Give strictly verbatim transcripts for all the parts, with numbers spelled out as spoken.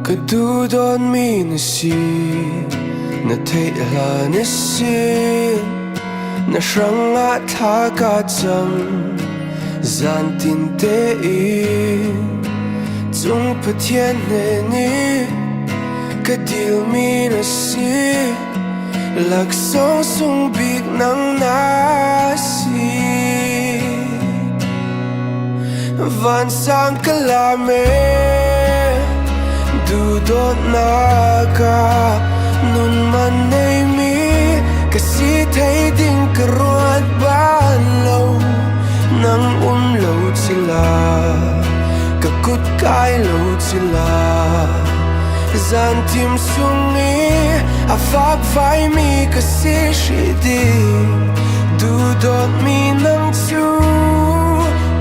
Duhdawtmi na si, na theih hlan ihsin, na hrangah thla ka cam. Zan tinte in cung Pathian hnenih ka dilmi na si, laksawng sung bik nang na si. Vansang ka lam e, duhdawtnak ah nun man neimi, ka si thei ding ka ruat ban lo. Nang um lo cila, ka kut kai lo cila, zanthim sung i a fakvaimi ka si hrih ding. Duhdawtmi nang cu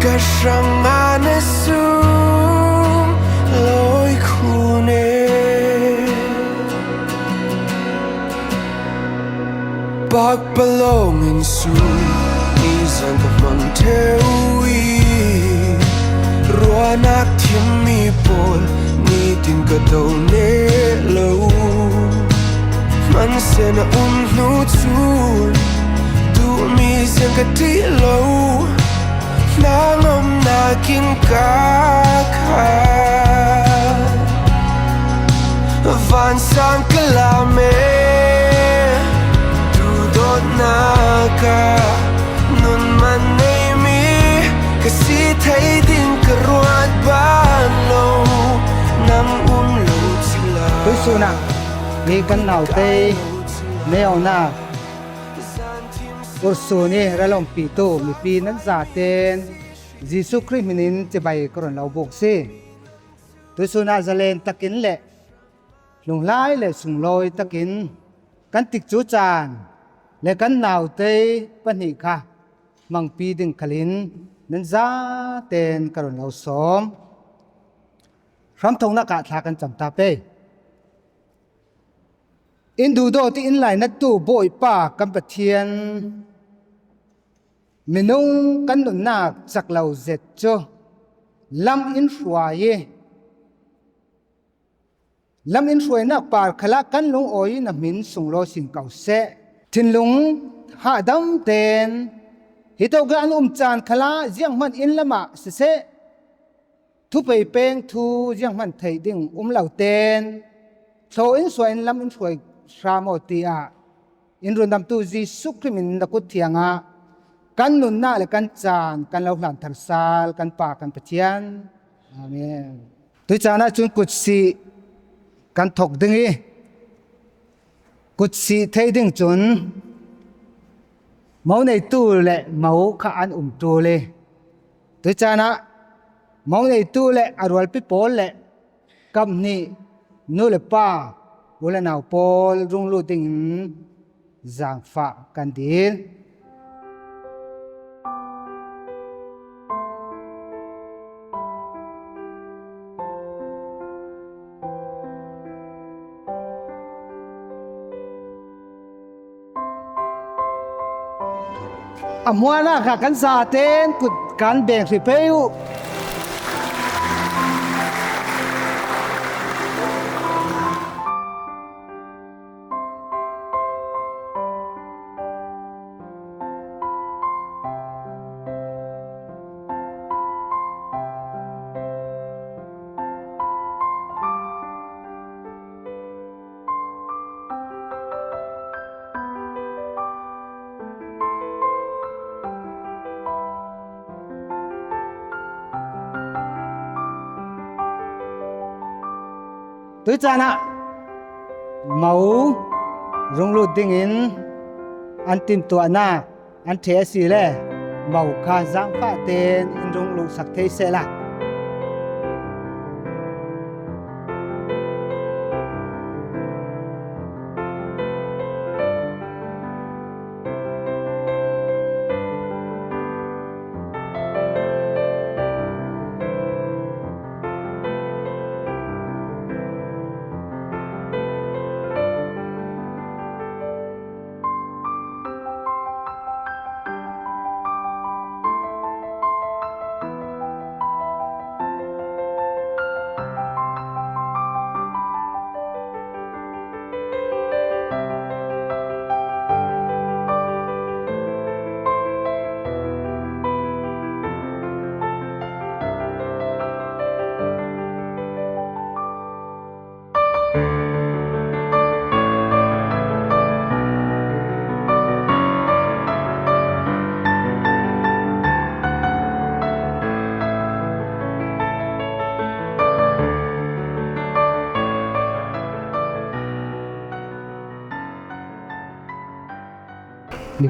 ka hrangah na sung lawi khun e. Pakpalawng in sung nizan ka hmang theu i, ruahnak thimmi pawl nitin ka do ne lo. Hmansen a um hnu cun duhmi ziang ka ṭih lo. Hnangawmnak in ka khat. Vansang ka lam e, duhdawtnak ah nun man neimi, ka si thei ding ka ruat ban lo. Nang um lo cila. Tuisun ah hi kan naute neu na ursun i ralawmpitu mipi nan zaten Jesuh Khrih hminin cibai ka run lo buk si. Tuisun ah zalen takin le hlunghlai le sunglawi takin kan tikcu caan le kan naute pahnih kha hmangpi ding khalin nan zaten ka run lo sawm. Hramthoknak ah thla kan cam ta pei. In duhdawt i in lainattu Bawipa kan Pathian, minung kan nunnak cak lo zet cu lam in hruai i, lam in hruainak par khalah kan lungawi na hmin sunglawi sin ko seh. Thinlung hahdam ten hitawk an um caan khalah zianghman inn lamah siseh, thupei peng thu zianghman theih ding um lo ten thlaw in suai in lam in hruai hram aw, tiah in rundamtu Jesuh Khrih min na kut thiangah kan nunnak le kan caan kan lo hlan thar sal kan Pa kan Pathian. Amen. Tuicaan ah cun kutsih kan thok ding i, kutsih theih ding cun mo neitu le mo kha an um ṭul i, tuicaan ah mo neitu le a rualpi pawl le kap hnih nu le pa, u le nau pawl rung lut dingin zaangfah kan dil. A hmuahnak ah kan zaten kut kan beng hrih pei u. Tuicaan ah mo rung lut dingin an timtuahnak an ṭheh a si le mo kha zaangfah tein in rung luhsak thei sehla.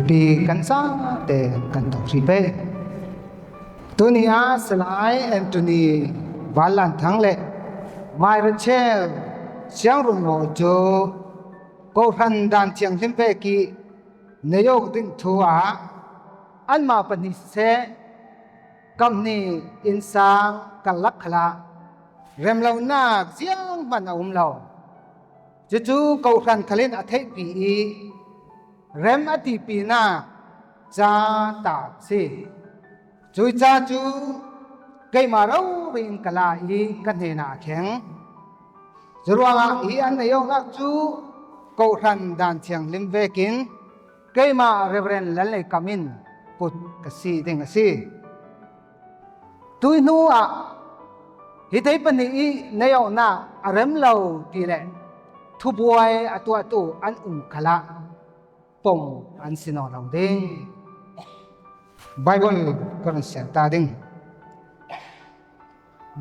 Pi kan zate kan thawk hrih pei. Tuni a Salai Anthony Vanlanthang le Mai Rachel Siangrunmawi cu Kohhran Dan Thianghlim vek ih nei awk ding thu ah anmah pahnih siseh, kam hnih innsang karlak khalah remlonak zianghman a um lo. Cucu Kohhran khal in a theihpi ih rem a tipinak ca tak a si. Cuih ca cu keimah rori in ka la ih ka hnenah a thleng. Curuangah hi an nei awknak cu Kohhran Dan Thianghlim vekin keimah Reverend Lanlei Kam in put ka si ding a si. Tuih hnu ah hi tei pahnih ih nei awknak a rem lo ti le thubuai a tuahtu an um khalah pom an si nawn lo ding. Baibal ka run sian ta ding.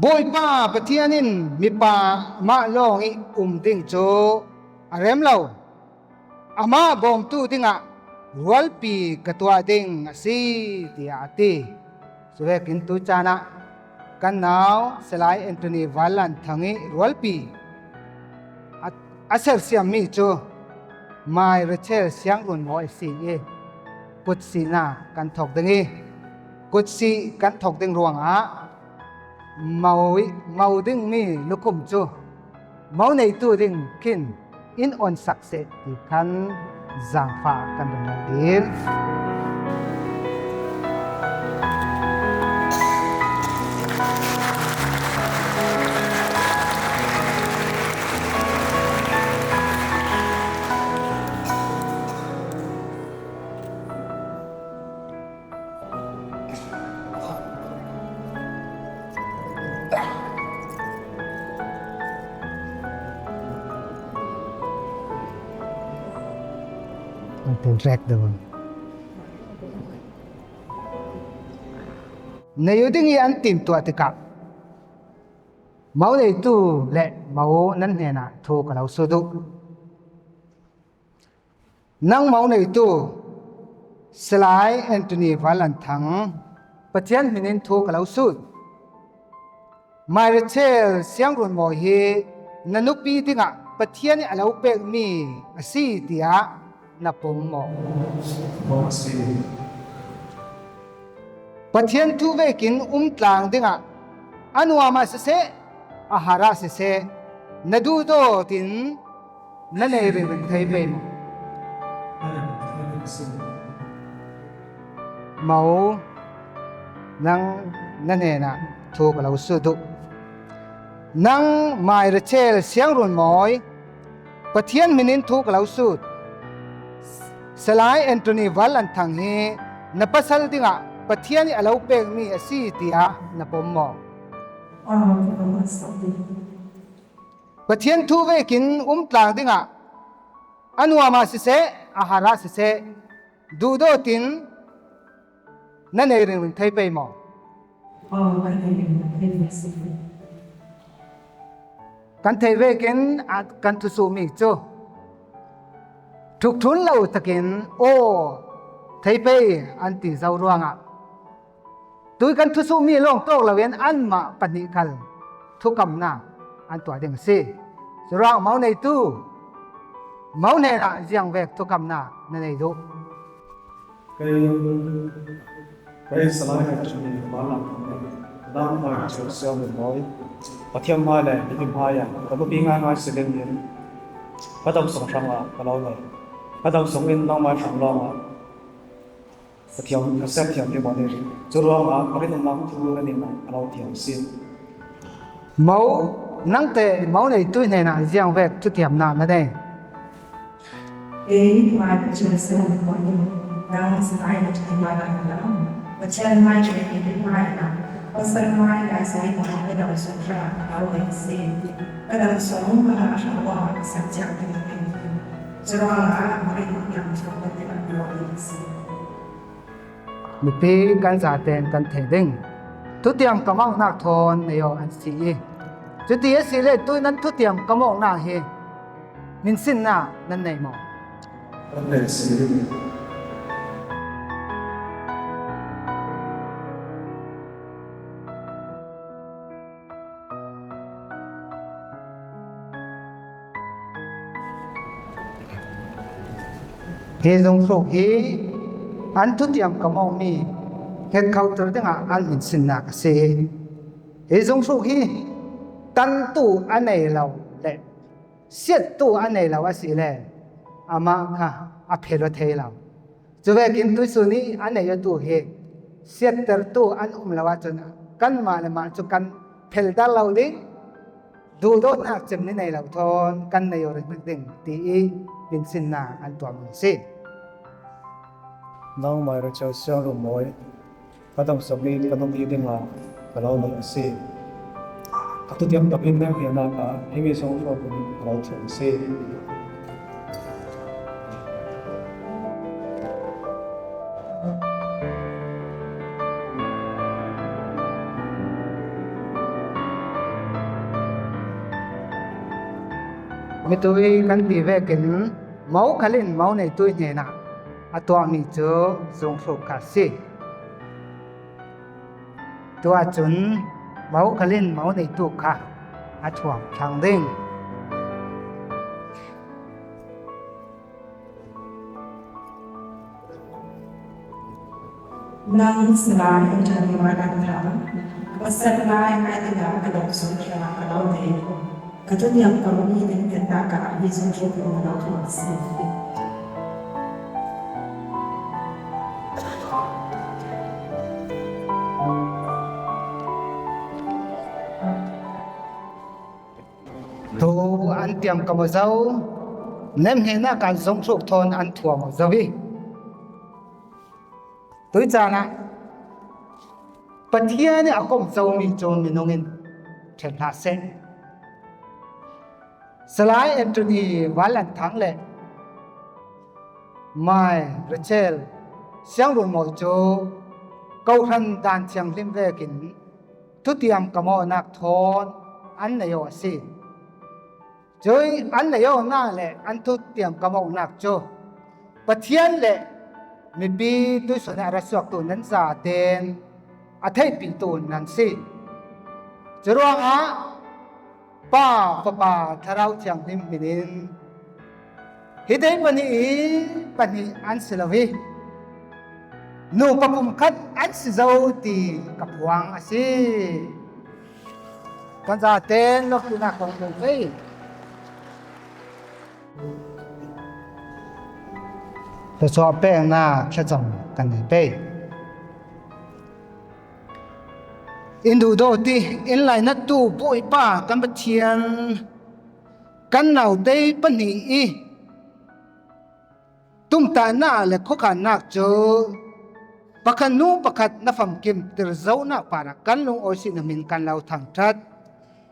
Bawipa Pathian in mipa mah lawng ih um ding cu a rem lo. Amah bawmtu dingah rualpi ka tuah ding a si, tiah a ti. Cuvekin tu caan ah kan nau Salai Anthony Vanlanthang ih rualpi a, a sersiammi cu Mai Rachel Siangrunmawi a si ih kutsihnak kan thawk ding ih kutsih kan thawk ding ruangah mo, mo dingmi lukhum cu mo neitu ding khin in onsak seh ti khan zaangfah kan run lo ding. An tel rek do. Nei uh ding ih an timtuah tikah mo neitu le mo nan hnenah thu ka lo sut uh. Nang mo neitu Salai Anthony Vanlanthang, Pathian hmin in thu ka lo sut. Mai Rachel Siangrunmawi hi na nupi dingah Pathian ih a lo pekmi a si tiah na pom maw? Pom a si. Pathian thu vekin um tlang dingah a nuam ah siseh, a har ah siseh, na duhdawt in na nei ringring thei pei maw? Mo, nang na hnenah thu ka lo sut uh. Nang Mai Rachel Siangrunmawi, Pathian hmin in thu ka lo sut. Salai Anthony Vanlanthang hi na pasal dingah Pathian ih a lo pekmi a si tiah na pom maw? Aw, ka pom a si. Pathian thu vekin um tlang dingah a nuam ah siseh, a har ah siseh, duhdawt in na nei ringring thei pei maw? Aw, ka nei ringring thei a si. Kan theih vekin a, kan thusuhmi cu ṭhukṭhun lo takin aw thei pei an ti zo ruangah tui kan thusuhmi lawng tawk loin anmah pahnih khal thukamnak an tuah ding a si. Curuang mo neitu, mo hnenah ziangvek thukamnak na nei duh? Kei, kei Salai Anthony Vanlanthang, nang Mai Rachel Siangrunmawi, Pathian hmai le mipi hmai ah ka nupi ngaingai si dingin ka dam sung hrangah ka lo nei. Ka dam sung in nangmai hrang lawngah Ka thiam, ka siat thiam hi maw ni? Curuangah ka rinumnak thu na nihnak a lo thiam si. Mo, nangte mo neitu hnenah ziangvek thuthiamnak na nei? Kei Mai Rachel Siangrunmawi, nang Salai Anthony Vanlanthang, Pathian hmai le mipi hmai ah pasal hmai le zei hmai ka dam sung hrangah ka lo nei si. Ka dam sung ka har hrang lawngah ka siat thiam hi maw ni? Curuangah ka rinumnak thu na nihnak a lo thiam si. Mipi kan zatein kan thei ding. Thutiam kam awknak thawn nei aw an si ih, cuti a si le tui nan thutiam kam awknak hi hminsinnak nan nei maw? Kan nei si. Hi zunghruk hi an thutiam kamawh mi hngetkhohter dingah an minsinnak a si. Hi zunghruk hi tantu a nei lo le siattu a nei lo a si le amah kha a phel aw thei lo. Cuvekin tuihsun hi a nei awtu hi siattertu an um lo ahcun kanmah le mah cu kan phel dar lo ding, duhdawtnak cem ni nei lo thawn kan nei aw rikrik ding ti i minsinnak an tuahmi a si. Nangmah Rachel Siang Run Mawi, ka dang sawm in ka nupi dingah ka lo neih a si. A thutiam takin nan hriamnak ah himi zong hrawk in ka lo thiam a si. Mitui kan ti vekin mo khal in mo neitui hnenah a tuahmi cu zunghruk kha a si. Tuah cun mo khal in mo neitu kha a thuam thlang ding. Nang Salai Anthony Marnatha, ka pasal lai ngai dingah ka dawngsawng hna ka lo nei. Ka thutiam kamawh mi ning tennak ah hi zunghruk in na lo thuam a si. Thu an tiam ka maw zo, nemhnenak an zunghruk thawn an thuam aw zo i, tui caan ah Pathian i a komh comi cu minung in ṭhen hlah seh. Salai Anthony Vanlanthang le Mai Rachel Siangrun Mawi cu Kohhran dan thianghlim vekin thutiam kamawhnak thawn an nei aw a si. Cui an nei awknak le an thutiam kamawhnak cu Pathian le mipi tuihsun ah a ra suaktu nan zaten a theihpitu nan si. Curuangah Pa, Fapa, Thlarau Thianghlim hmin in hi te pahnih i pahnih an si lo i, nu papum khat an si zo ti ka phuang a si. Kan zaten lawmhtuhnak kong ko pei. Thluachuah peknak thlacam kan nei pei. In duhdaw ti in lainattu Bawipa kan Pathian, kan naute pahnih i tumtahnak le khuakhannak cu pakhat hnu pakhat na famkimter zohnak parah kan lungawi si na hmin kan lo thangṭhat.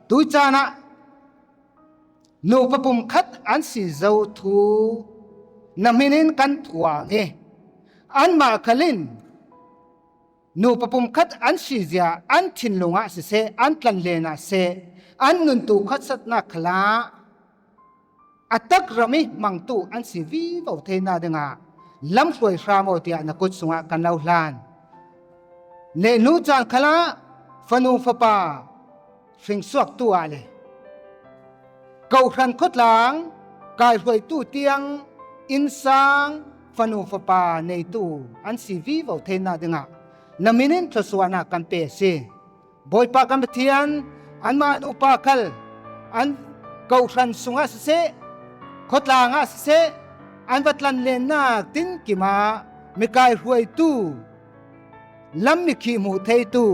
Tui caan ah nu papum khat an si zo thu na hmin in kan thuam i, anmah khal in nu papum khat an si zia an thinlung ah siseh, an tlanhlen ah siseh, an nuntu khatsatnak khalah a tak ram i hmangtu an si vivo theinak dingah lamhruai hram aw tiah na kut sungah kan lo hlan. Nehnu caan khalah fanu fapa hringsuaktu ah le Kohhran khuatlang kaihruaitu tiang innsang fanu fapa neitu an si vivo theinak dingah na hmin in thluasuahnak kan pe a si. Bawipa kan Pathian, anmah nupa khal an Kohhran sungah siseh, khuatlang ah siseh, an va tlanhlennak tinkim ah mikaihruaitu, lam mikhih hmuh theitu,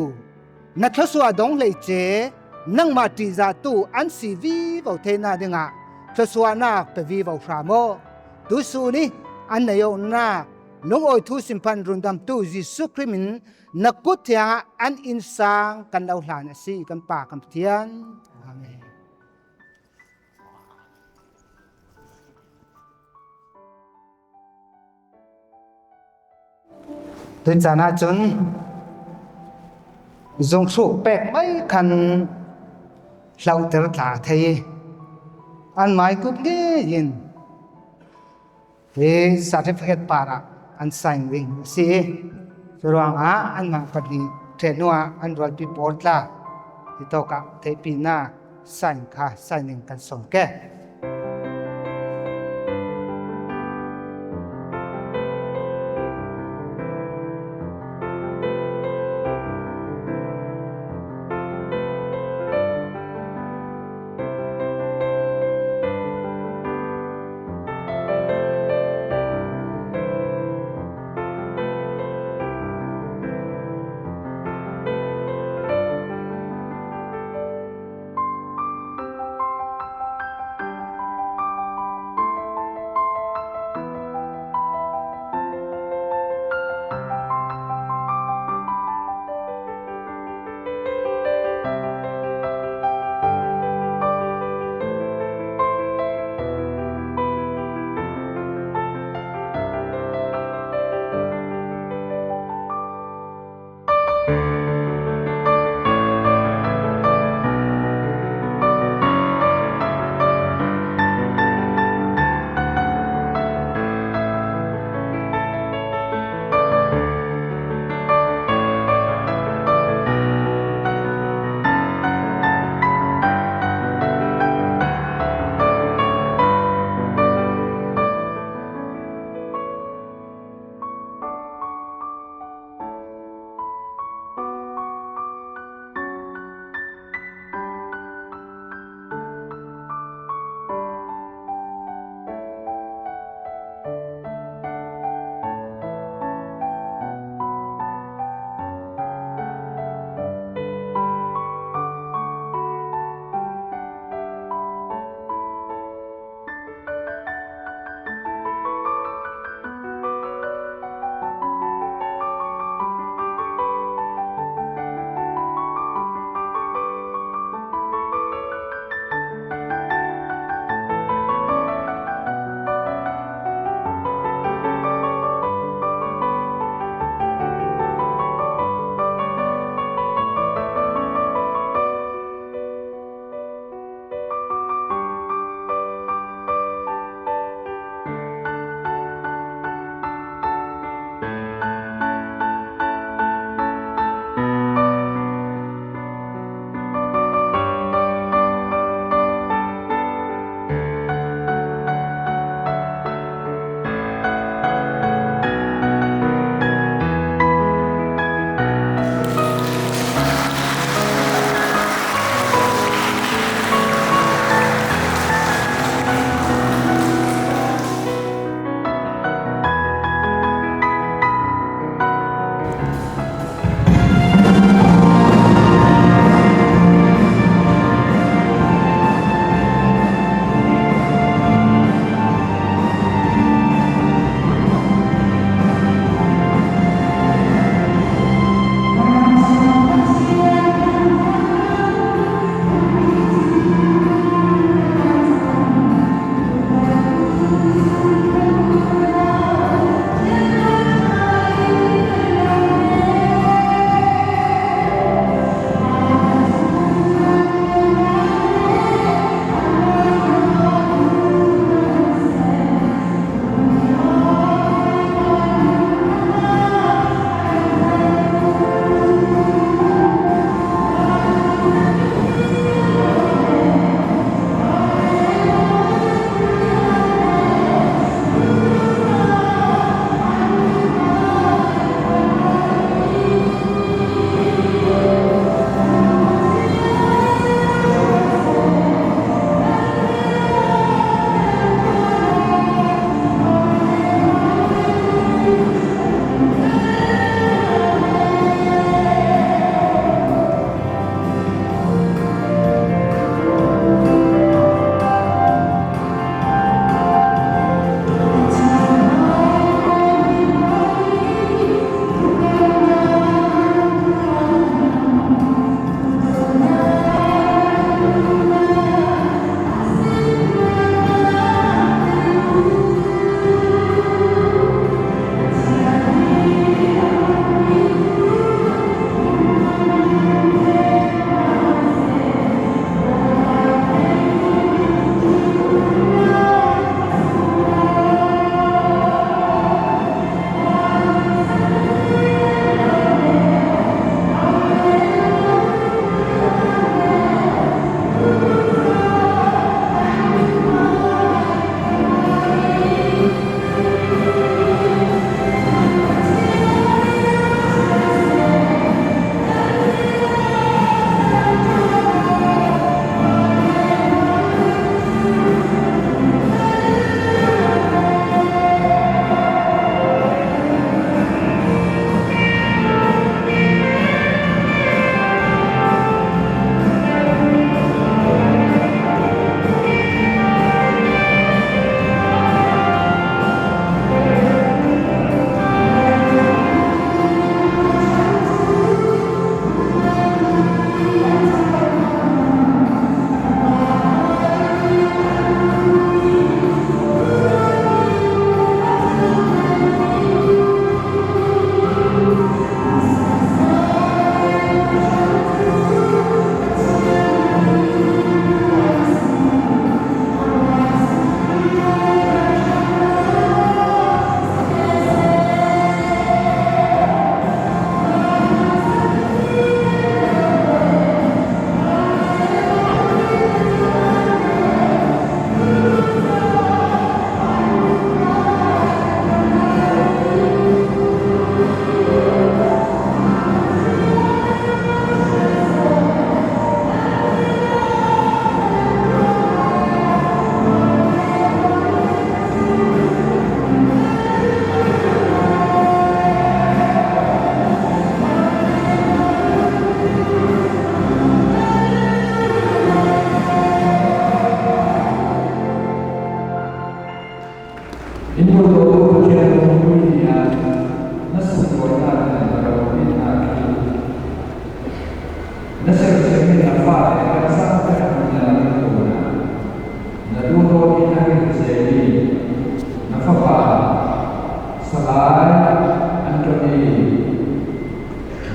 na thluasuah dong hleice nangmah ṭihzahtu an si vivo theinak dingah thluasuahnak pe vivo hram aw. Tuihsun i an nei awknak lungawi thu simphan rundamtu Jesuh Khrih min na kut thiangah an innsang kan lo hlan a si, kan Pa kan Pathian. Amen. Tui caan ahcun zunghruk pek mai khan hlohter tla a thei i, an mai kut ngei in hi certificate parah an sign ding a si i, curuangah anmah pahnih ṭheh hnuah an rualpi pawl tla hi tawkah theihpinak sign kha signing kan sawm ke.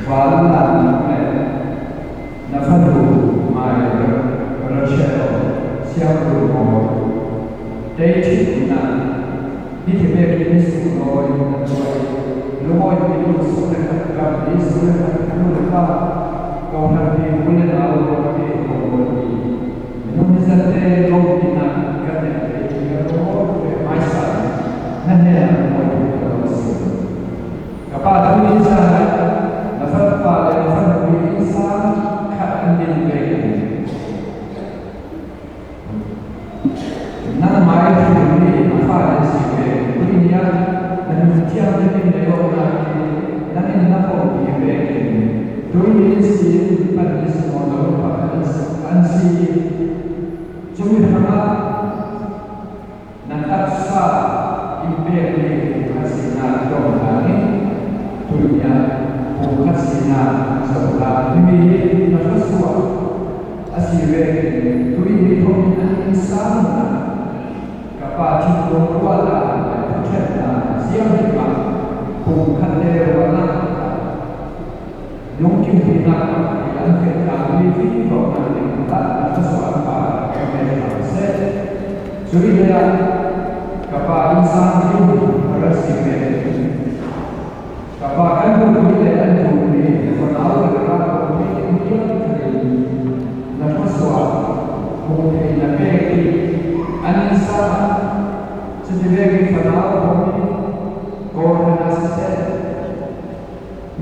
Vanlam le na fanu Mai Rachel siangtho maw, tei ṭhitna hi ti bek in sunglawi na tuai, lungawimi nu sung le khat, gamli sung le khat, nu le pa, kohranpi u le nau, kohranpi u le nau, minung nizate lawmhna kan neih ve ti a rawk ve hmaisa na hnenah mawi ka lo sim. Ka pa, tuni zan na fapa le na fanu hi innsang khat an din ve. Nangmah i thil ni a fale si ve. Tuni a na min thiang na min nei awkna khi nangin na pawmpi ve. Tuni sin pan ni si maw, na pa an si. Cumi hrangah na taksa in pek ni pumkhat sihna i dawng dan in, tunia pumkhat sihna zo dan in, himi hi na thluasuah a si vekin, tui ni thawkin an innsang na, ka pa thinlung ruahna le thuṭhenna ziang hi mah, pumkhat le ruahna lungkim hihna pakhat hi an feh dan in, vivo na ding kha na thluasuah an pa ka met hang seh. Cui le ah ka pa innsang ding a ra si ve. Ka pa kan hmuh ni le an duh ni fanau le ka pa hmuh ni in hiam thei na thluasuah hmuh theihna pek hi an innsang. Cuti vekin fanau hmuh ni kawhhran ah siseh,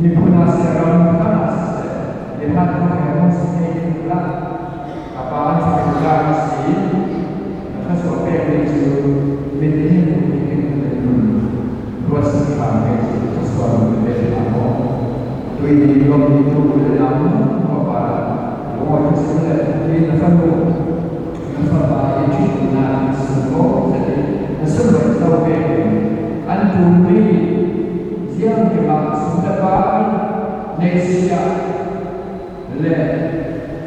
miphun ah siseh, ram khat ah siseh, mihat khat ah siseh, ka pa an thluasuah pek ding cu min in hmuh ding in hmuh ding hun ruat sak hram pek cu thluasuah min pek hram maw? Tui ni lawm ni tu le nau hmuh hmuh a pa lungawi thusim le tui na fanu na fapa i ṭhitna sunglawi zet in na sunglawi zo pek in an tummi ziang kima sum le pai nei si ah le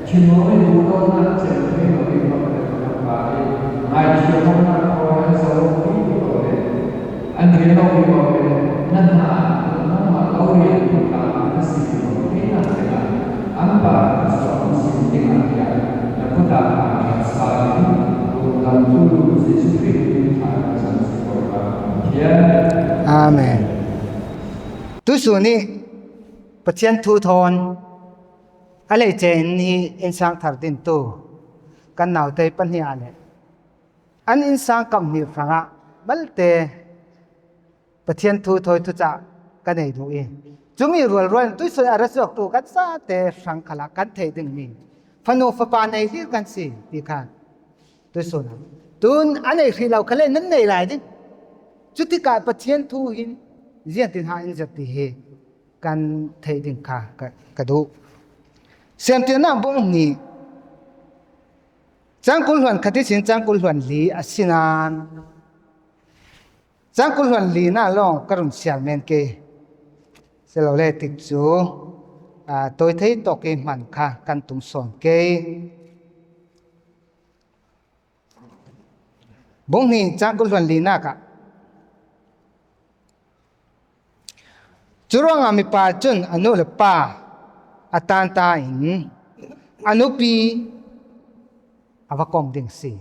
thinlung in duhdawtnak cem thei lo in bang le bang pa in ngaithiam awknak thawi an zo lo dih lo le an rian lo dih lo le na hna nangmah lo rian tlang na si lo theinak dingah an pa ka suah an sin dingah tiah na kut ah sa in lungdam tu Jesuh Khrih in thla kan zong si ko ka Pathian. Amen. Tusun ih Pathian thu thawn a leice in hi innsang thar dintu kan naute pahnih ah le an innsang kamh hnih hrangah malte Pathian thu thawi thucah ka nei duh i, cumi rualrual in tuisun a ra zuaktu kan zate hrang khalah kan theih dingmi fanu fapa nei hrih kan si ti kha tuisun ah tun a nei hrih lo khal le nan nei lai ding. Cutikah Pathian thu hin ziangtin ha in zat ti hi kan theih ding kha ka, ka duh. Siamtirnak bung hnih, cang kul hluan khat ihsin cang kul hluan li a si nain, cang kul hluan li na lawng ka run siar men ke si lo le tik cu, aa, tawi thei tawk i hman kha kan tum sawn ke. Bung hnih cang kul hluan linak ah, curuangah mipa cun a nu le pa a tanta in a nupi a va kawm ding si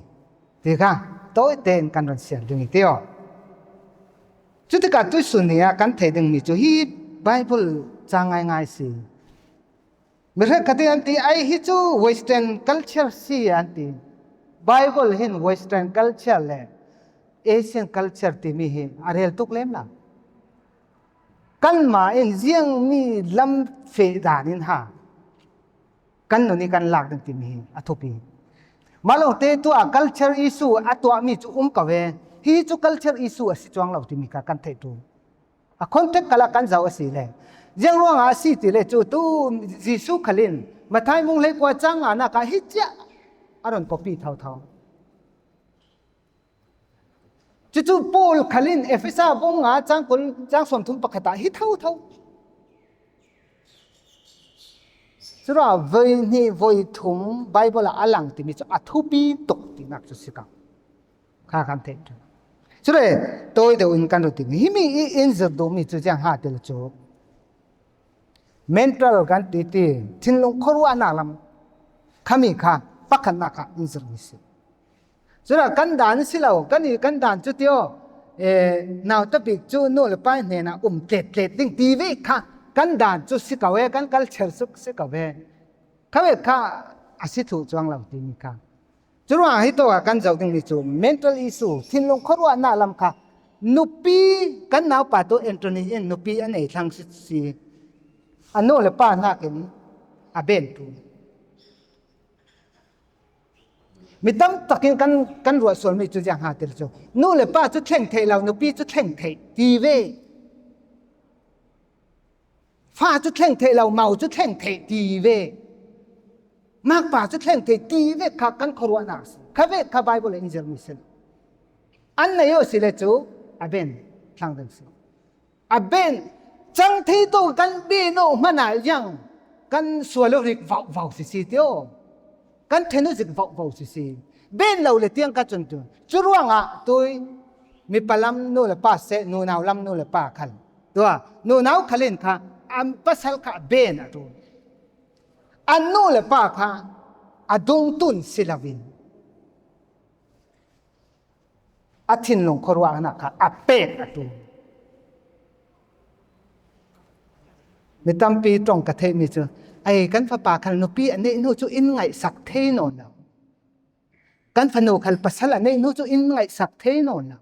ti kha tawite in kan run siar ding i ti aw. Cutikah tuisun ni ah kan theih dingmi cu hi Bible ca ngaingai si. Mi hrekkhat in an ti, "Ai, hi cu Western culture si," an ti. Bible hin Western culture le Asian culture timi hi a rel tuk lem lo. Kanmah in ziangmi lam feh dan in ha kan nun i kan lak ding timi hi a thupi. Mah lawngte tu ah culture issue a tuahmi cu um ko ve. Hi cu culture issue a si cuang lo timi kha kan theih ṭul. A context khalah kan zoh a si le ziang ruangah a si ti le cu tu Jesuh khal in Matthai bung hleikua cang nganak ah hi ciah a run kopi thotho. Cucu Paul khal in Efesa bung nga cang kul cang sawmthum pakhat ah hi thotho. Curuangah voi hnih voi thum Bible ah a lang timi cu a thupi tuk tinak cu si ko. Kha kan theih ṭhan. Cule tawi deuh in kan run ti. Himi i in zir duhmi cu ziang ha ti le cu Mental kan ti ti, thinlung khuaruahna lam khami kha pakhatna kha in zir ni si. Cuna kan dan si lo, kan i kan dan cu tio, eh, nauta bik cu nu le pa hnenah um tletlet ding ti ve kha kan dan cu si ko e, kan culture cu si ko e. Kha ve kha a si thluh cuang lo timi kha. Curuangah hi tawkah kan zoh dingmi cu mental issue, thinlung khuaruahna lam kha nupi kan naupa tu Anthony in nupi a nei thlang si, si. A nu le pa hnakin a ben tu. Mi tam takin kan, kan ruah sualmi cu ziang ha tir cu nu le pa cu thleng theih lo, nupi cu thleng theih ti ve. Fa cu thleng theih lo, mau cu thleng theih ti ve. Makpa cu thleng theih ti ve kha kan khuaruahnak a si. Kha ve kha Bible in zirmi si lo. An nei aw si le cu a ben thlang ding si. A ben cang thei tu kan ben aw hmanah ziang kan sual aw rik vauh vauh si si tio. Kan ṭhen aw zik vauh vauh si si. Ben lo le tiang ka cun tu. Curuangah tui mipa lam nu le pa seh, nunau lam nu le pa khal. Tua nunau khal in kha an pasal kha a ben a tu. An nu le pa kha a dungtun si loin a thinlung khuaruahnak kha a pek a tu. Mi tampi ṭong ka theihmi cu, ei, kan fapa khal nupi a neih hnu cu in ngaihsak thei nawn lo. Kan fanu khal pasal a neih hnu cu in ngaihsak thei nawn lo.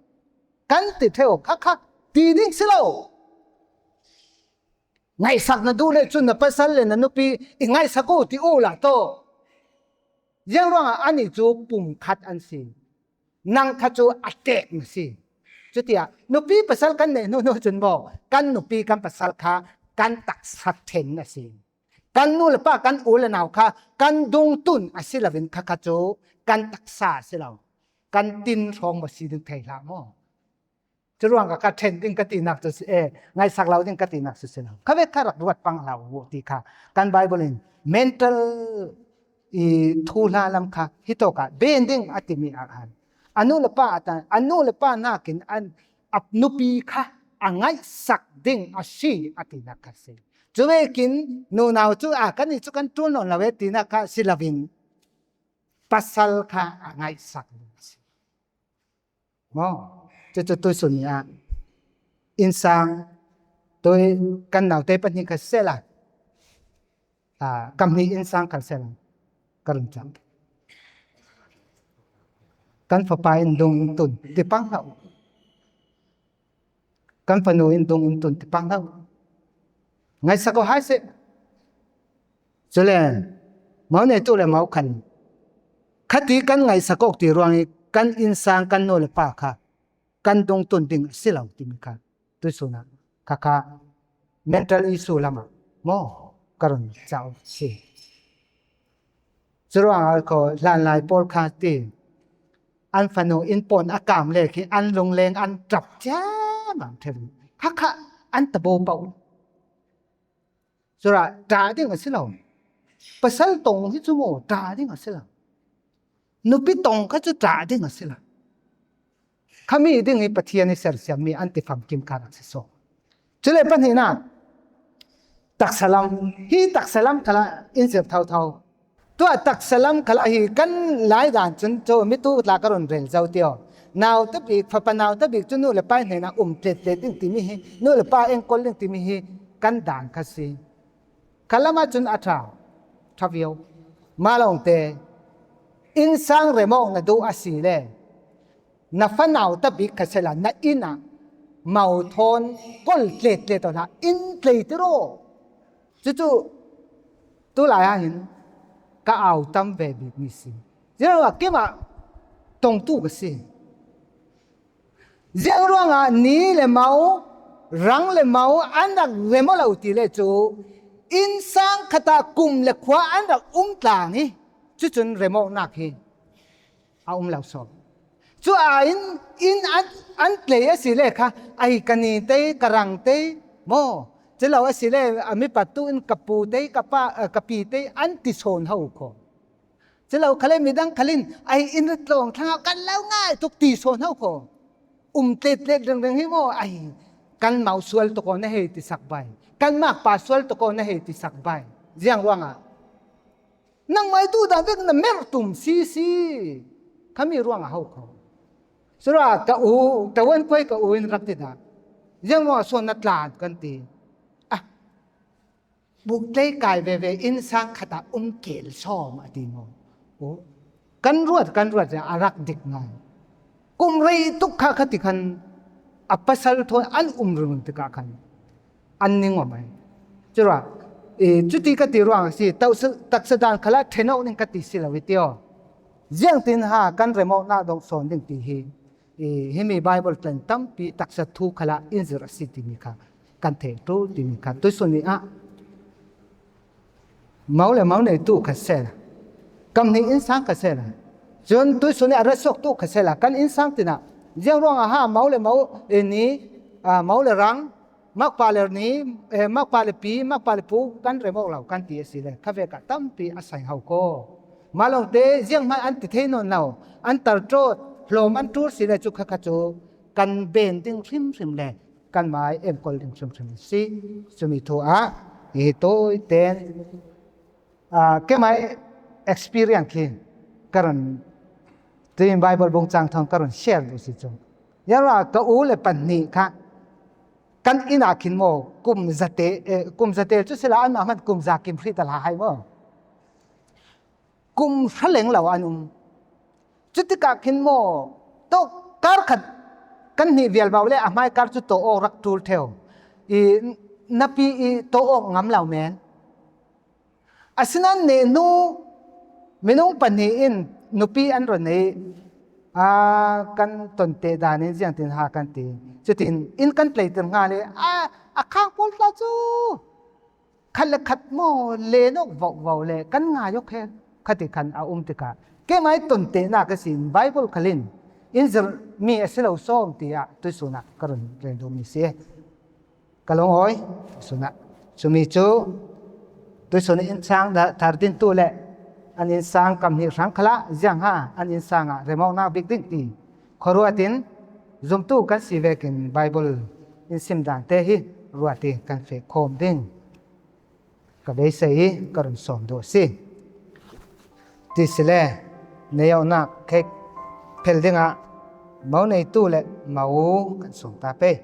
Kan ti ṭheo kha kha ti ding si lo. Ngaihsak na duh le cun na pasal le na nupi i ngaihsak u ti u la taw. Ziang ruangah anih cu pum khat an si. Nang kha cu a tek na si. Cutiah nupi pasal kan neih hnu hnu cun maw, kan nupi kan pasal kha kan taksa ṭhen na si. Kan nu le pa, kan u le nau kha kan dungtun a si loin kha kha cu kan taksa a si lo. Kan tin hrawng maw si ding thei hlah maw? Curuangah ka ṭhen ding ka tinak cu si, eh, ngaihsak lo ding ka tinak cu si lo. Kha ve kha rak ruat pang hlah u ti kha kan Bible in mental i thuhla lam kha hi tawkah ben ding a timi ah khan a nu le pa a tan, a nu le pa nakin an a nupi kha a ngaihsak ding a si a tinak kha si. Cuvekin nunau cu a kan i cu kan ṭul nawn lo e tinak kha si loin pasal kha a ngaihsak ding a si. Maw? Cucu tuisun ni ah innsang tui kan naute pahnih kha sehla, ah, ka hnih innsang kha sehla ka run cang. Kan fapa in dung in tun ti pang hlah u. Kan fanu in dung in tun ti pang hlah u. Ngaihsak aw hai seh. Cule mo neitu le mo khan khati kan ngaihsak awk ti ruangih kan innsang kan nu le pa kha kan dungtun ding a si lo timi kha tuisun ah kha kha mental issue lamah maw ka run cauk si. Curuangah khaw hlanlai pawl kha ti an fanu in pawn a kam le khi an lungleng an ṭap ciam an ṭhen kha kha an tabaw pauh. Cura ṭah ding a si lo. Pasal tong hi cu maw ṭah ding a si lo. Nupi tong kha cu ṭah ding a si lo. Khami ding hi Pathian i sersiammi an ti famkim kha rak si saw. Cule pahnihnak taksa lam, hi taksa lam khalah in zir thotho. Tuah taksa lam khalah hi kan lai dan cun cu mitu tla ka run rel zo tio. Nauta bik, fapa nauta bik cu nu le pa hnenah um tletlet ding timi hi, nu le pa enkawl ding timi hi kan dan kha si. Khalam ahcun a ṭha, ṭha viau. Mah lawngte, innsang remawk na duh a si le na fanau ta bik kha sehla, na inn ah mo thawn kol tletlet aw hlah, in tlei tiraw. Cucu tulai ah hin ka au tam ve bikmi si. Ziangah keimah tongtu ka si. Ziang ruangah ni le mo, rang le mo an rak rem aw lo ti le cu innsang khatah kum le khua an rak um tlang i cucun remawknak hi a um lo saw. Cu ah in, in an, an tlei a si le kha, ai ka ni tei, ka rang tei maw? Cu lo a si le a mipa tu in ka pu tei, ka pa, eh, ka pi tei an ti sawn ho kho. Cu lo khal le midang khal in ai in tlawng thlang kan lo ngai tuk ti sawn ho kho. Um tletlet ringring hi maw ai kan mau sual tuk aw na hei ti sak bai. Kanmah pa sual tawh ko na hei tisak bai. Ziang ruangah nangmah i duhdan vek na mer tum sisi. Khami ruangah ho kho. Sura ka u, ka wan kuai ka u in rak ti dah. Ziang ruangah suan na tlan kan ti. Ah, buk tlei kai veve innsang khatah um kel sawm a ti maw? Kan ruat, kan ruat a rak dik ngai. Kum rei tuk kha kha ti khan a pasal thawn an um ringring tikah khan an ning om ai. Cura, cuti ka ti ruang a si, taksa dan khalah ṭhen awk ning ka ti si lo i ti aw. Ziangtin ha kan remawknak dong sawn ding ti hi. Himi Bible tlan tampi taksa thu khalah in zir a si timi kha kan thei ṭul timi kha tuisun ni ah mo le mo neitu kha sela, kam hnih innsang kha sela, cun tuisun ni a ra suaktu kha sela kan innsang tinah ziang ruangah ha mo le mo ni, mo le rang, makpa le ni, makpa le pi, makpa le pu kan remawk lo kan ti a si le kha vekah tampi a sai ho ko. Mah lawngte zianghman an ti thei nawn lo, an tarṭawt, hlawm an ṭul si le cu khakha cu kan ben ding hrimhrim le kan mai enkawl ding hrimhrim si. Cumi thu ah hi tawi ten, keimah experience khi ka run, tuin Bible bung cang thawng ka run share duh si cu. Ziang ruangah ka u le pahnih kha kan inn ah khin maw, kum zate, kum zate cu sila anmah hman kum za kim hrih tal hai maw? Kum hra leng lo an um. Cutikah khin maw, tawh kar khat kan hnih vial bau le a hmai kar cu tawh awk rak ṭul ṭheu. I napi i tawh awk ngam lo men. Asinain nehnu minung pahnih in nupi an run nei. Aa, kan tonte dan in ziangtin ha kan ti. Cutin in kan tleiter hnga le a, a khang pawl tla cu khat le khat maw len awk vauhvau le kan ngai awk he khati khan a um tikah keimah i tontenak a si in Bible khal in in zirhmi a si lo sawm tiah tuisun ah ka run rel duhmi si. Ka lungawi, tuisun ah. Cumi cu tuisun in innsang thar dintu le an innsang kam hnih hrang khalah ziangha an innsang ah remawknak bik ding ti khuaruat in zumtu kan si vekin Bible in sim dante hi ruat i kan feh khawm ding ka beisei i ka run sawm duh a si. Ti si le, neiawknak khek phel dingah mo neitu le mo kan sawm ta pei.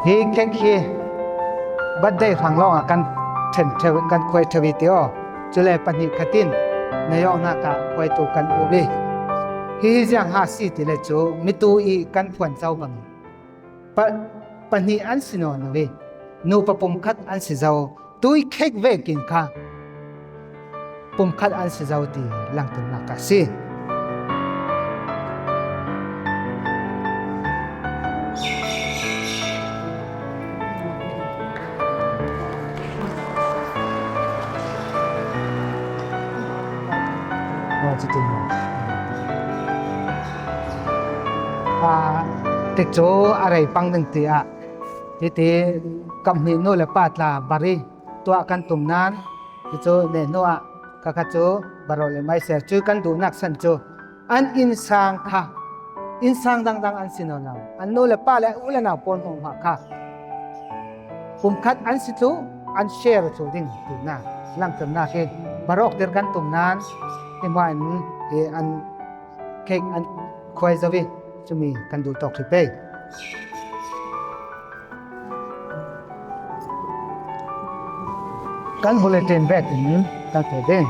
Hi khek hi birthday hrang lawngah kan ṭhen ṭheu, kan khuai ṭheu i ti aw. Cule pahnih khat in neiawknak ah khuaitu kan um i hihi ziangha si ti le cu mitu i kan phuan co bang pa, pahnih an si nawn lo i nupa pumkhat an si zo, tui khek vekin kha pumkhat an si zo ti langternak a si. Tikcu a rei pang ding tiah hiti kam hnih nu le pa tla bari tuah kan tum nan, cucu nehnu ah khakha cu barawh le maiser cu kan duhnak san cu an innsang kha, innsang dangdang an si nawn lo. An nu le pa le u le nau pawl hmuahhmuah kha pumkhat an si thluh, an share thluh ding duhnak langternak hi barawhter kan tum nan hi hmai an hi an khek an khuai zo i cumi kan duh tawk hrih pei. Kan bulletin vekin kan pe ding.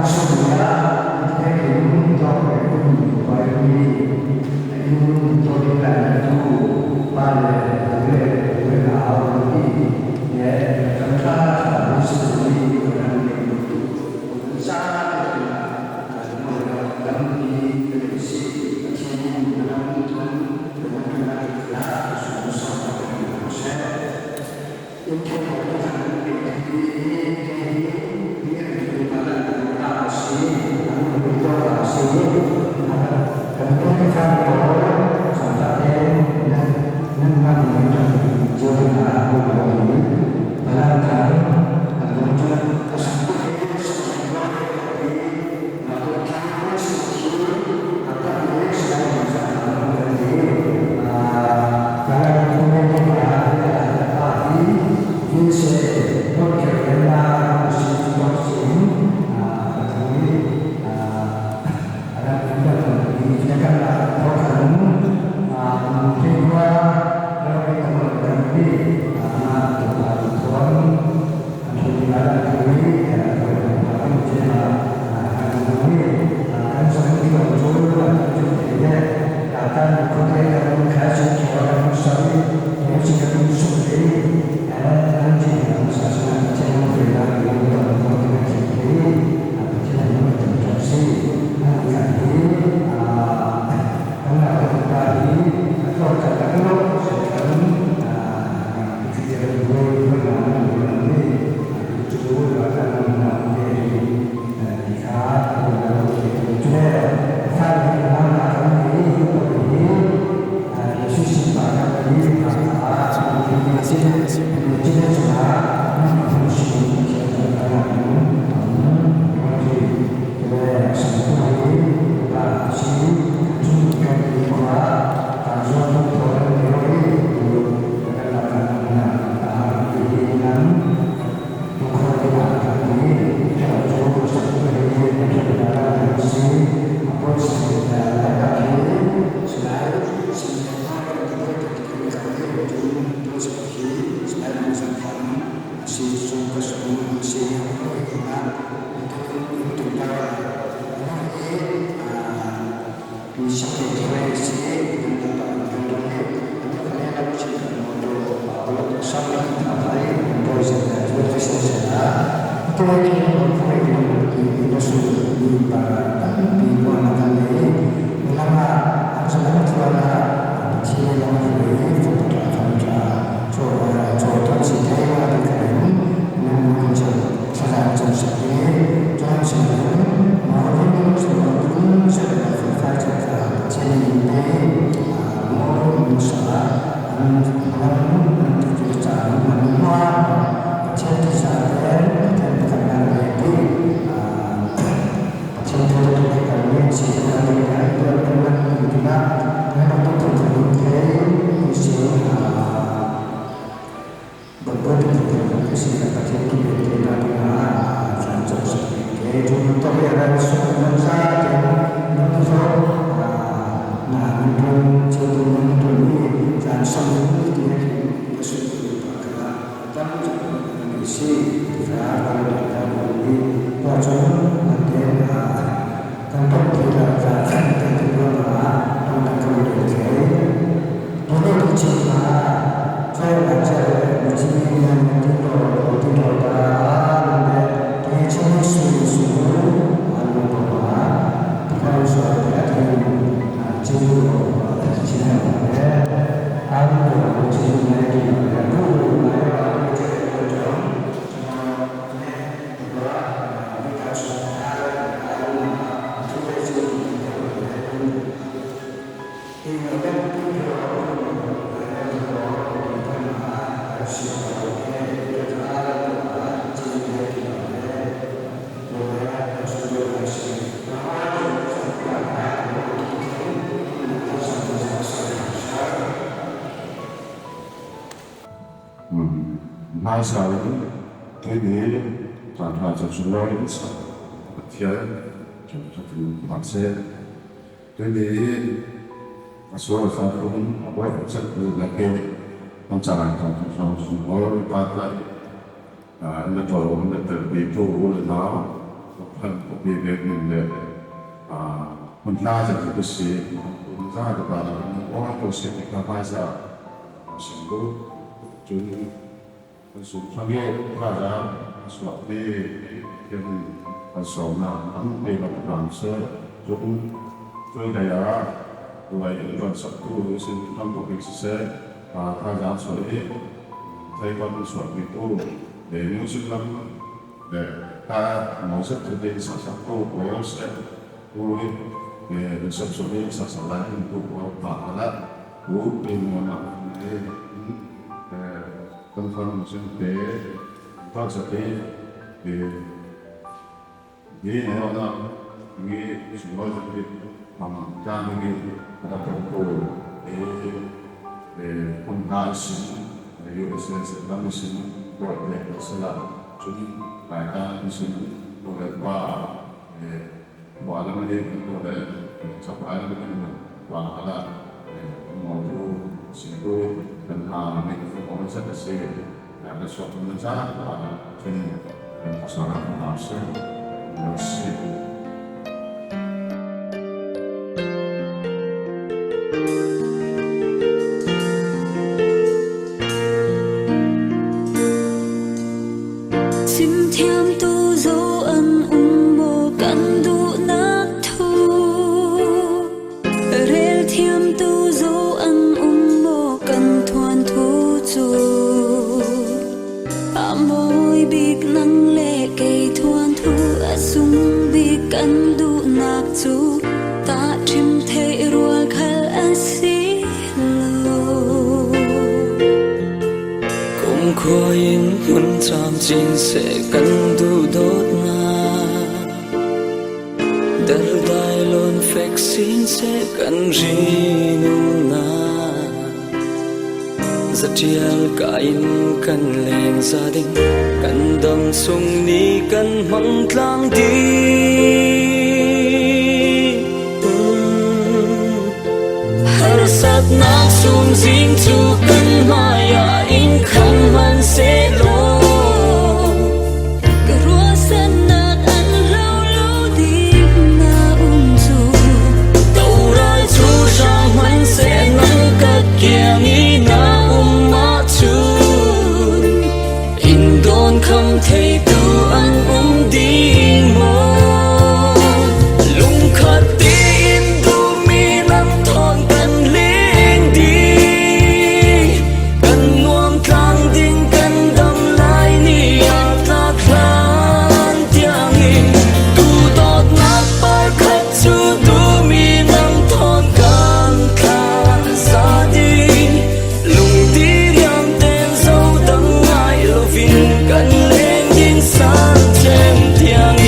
Sumia, i tek in, i tawk ve kum, pai pi, in, tawk in la na tu, pa le, tu le, tu le na au pi, le, kan tha, tha, ni si ni, kan ni, sa, kan ni, kan ni, kan ni, si, kan ni, kan ni, Hmaisa in, tuni, ṭan hma chu lawi in sa, Pathian, ṭan hma se. Tuni, a sual a sa tum, a buai a chat tu la ke, kan sa rai ṭan hma chu lawi pa ta, a, na ṭawl, na tel pi tu, na, Kan ko bi bek min le, ah, hun na ja ko si, hun na ja ba, ko ko si ka ba ja, si ko, chun, kan sum thang ye, ka ja, suak ni, kan, kan sawm na, kan pe ba kan se, chun, chun da ya, lai kan sak tu, si thang ko bi se, ah, ka ja so ye, sai kan suak ni tu, le music lam, le, ka, mo se tu de sa sa tu, ko se, tu, le, le sa so de sa sa la, tu, ko pa la, tu, le mo na, le, le, kan kan mo se te, pa sa te, le, ni ne na, ni, si mo se te, pa ma, ka ni, ka tu, le, le, kun na si, le, yo se se la mo se, ko le, se la, tu, ka ka si, ko le pa, le, Bua lam a ding kan ko le, chapa lam a ding kan bua hala, mo tu, si tu, kan ha, mi tu, mo sa ta si, kan ka suak kan sa, bua, kan, kan ka suak kan ha sa, mo si. Sim thiamtu zo an um maw kan duhnak thu? Rel thiamtu zo an um maw kan thuanthu cu? A mawi bik nang le kei thuanthu, a sung bik kan duhnak cu tahṭhim theih rual khal a si lo. Kumkhua in hmun camcin seh kan duhdawtnak, dardai lawn fek sin seh kan rinumnak, zaṭial ka in kan leng za ding, kan dam sung ni kan hmang tlang ding. Harsatnak sumzing cu kan hmaiah in khang hman sehlaw, ka ruahsannak an hlo lo ding na um cu. Toral cu hrang hman seh, nang ka kiang i na um ahcun, in dawn kham theitu an um ding maw? Lungkhat tein duhmi nan thawn kan leng ding, kan nuam tlang ding, kan dam lai ni ah tlak hlan tiang i duhdawtnak pakhat cu duhmi nan thawn kan tlan za ding. Lungdiriam ten zo dang ngai loin kan leng ding san ṭhen tiang i.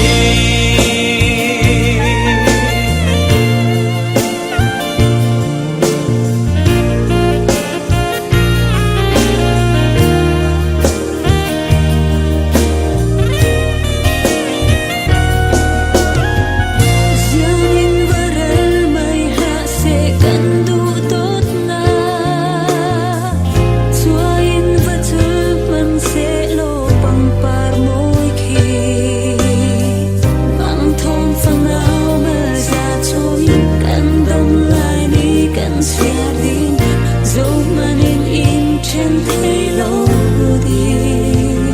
Ziangin va rel mai hlah seh kan duhdawtnak, cuai in va cul hmanh sehlaw pangpar mawi khi, bang thawng fanau malza chung kan dam lai ni kan siar ding, zohman in in ṭhen thei lo ding.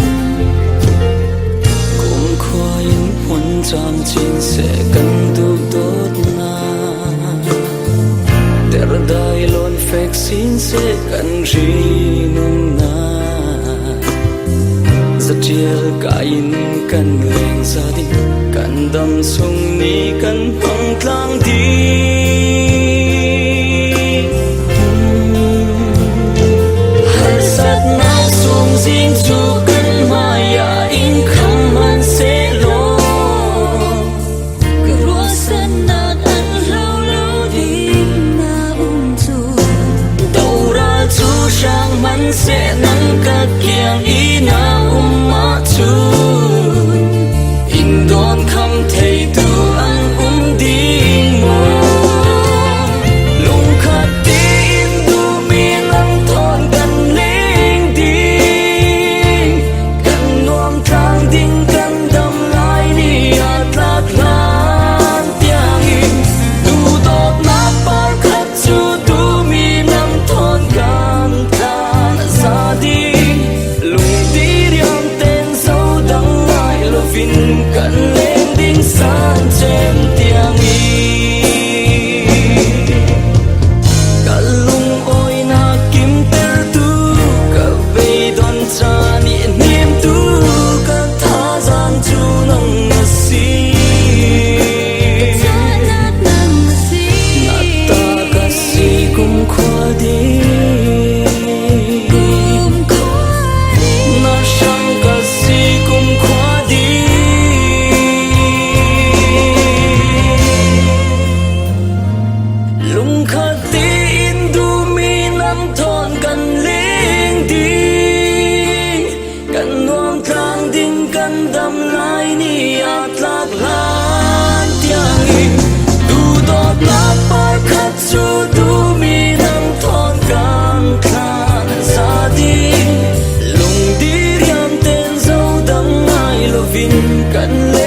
Kumkhua in hmun camcin seh kan duhdawtnak, dardai lawn fek sin seh kan rinumnak, zaṭial ka in kan leng za ding, kan dam sung ni kan hmang tlang ding. Harsatnak sumzing cu kan hmaiah in khang hman sehlaw, ka ruahsannak an hlo lo ding na um cu. Doral cu hrang hman seh, nang ka kiang i na um ahcun, in dawn kham theitu an um ding maw? Kan le